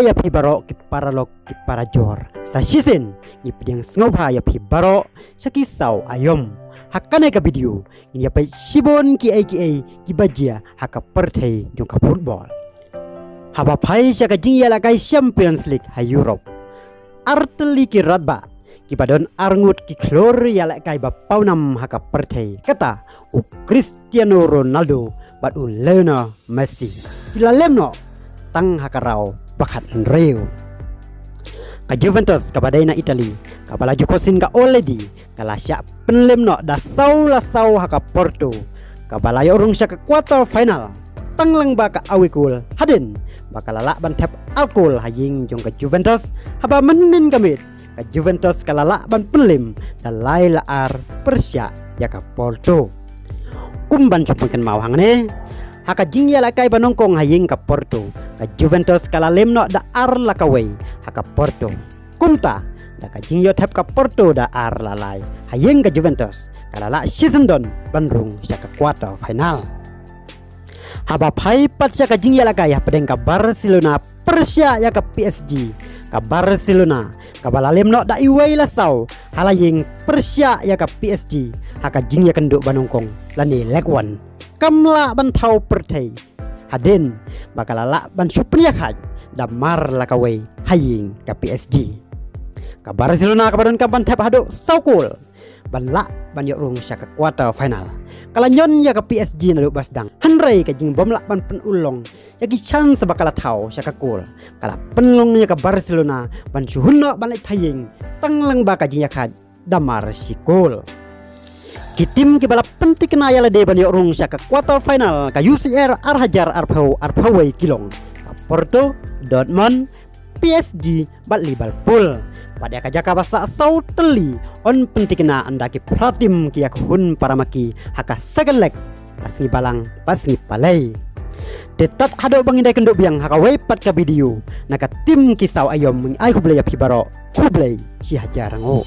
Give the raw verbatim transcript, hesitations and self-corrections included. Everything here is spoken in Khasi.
Ïa phi baroh ki paralok ki parajor, sa shisien ngi pdiang sngewbha ïa phi baroh sha ki saw aïom. Ha kane ka video ngin ïa peit shibun kiei kiei kiba jia ha ka pyrthei jong ka football. Haba phai sha ka jingïalehkai Champions League ha Europe, artylli ki radbah kiba don arngut ki khlur ïalehkai ba pawnam ha ka pyrthei, kata u Cristiano Ronaldo bad u Lionel Messi, ki la lem noh tang ha ka round ba khathynriew. Ka Juventus kaba dei na Italy, kaba la ju khot sien ka Old Lady, ka la shah pynlem noh da saw la saw ha ka Porto, kaba la ïoh rung sha ka quarter final tang lyngba ka away goal, hadien ba ka la lah ban thep ar kol ha ïing jong ka Juventus. Haba mynhynnin ka miet, ka Juventus ka la lah ban pynlem da lai la ar pyrshah ïa ka Porto. Kum ban shu pynkynmaw hangne, ha ka jingïalehkai ba nyngkong ha ïing ka Porto, ka Juventus ka la lem noh da ar la kawei ha ka Porto. Kumta, da ka jingïoh thep ka Porto da ar la lai ha ïing ka Juventus, ka la lah shisyndon ban rung sha ka quarter final. Haba phai pat sha ka jingïalehkai hapdeng ka Barcelona pyrshah ïa ka P S G, ka Barcelona kaba la lem noh da iwei la saw ha la ïing pyrshah ïa ka P S G ha ka jingïakynduh ba nyngkong lane leg one, kam lah ban thaw pyrthei, hadien ba ka la lah ban shu pynïakhaid da mar la kawei ha ïing ka P S G. Ka Barcelona kaba donkam ban thep haduh saw kol ban lah ban ïoh rung sha ka quarter final, ka la ñion ïa ka P S G naduh ba sdang, hynrei ka jingbym lah ban pynurlong ïa ki chance ba ka la thaw sha ka kol, ka la pynlong ïa ka Barcelona ban shu hun noh ban leit phai ïing tang lyngba ka jingïakhaid da mar shi kol. Ki tim kiba la pyntikna ïa lade ban ïoh rung sha ka quarter final ka U C L ar hajar arphew arphew wei ki long ka Porto, Dortmund, P S G bad Liverpool. Bad ïa ka jaka ba sah saw tylli yn pyntikna ynda ki phra tim ki ïakhun para ma ki ha ka second leg, ka sngi Balang bad sngi Palei. Te tad haduh ba ngin da ïakynduh biang ha kawei pat ka video, na ka tim ki saw aïom, ngi ai khublei ïa phi baroh, khublei shi hajar nguh.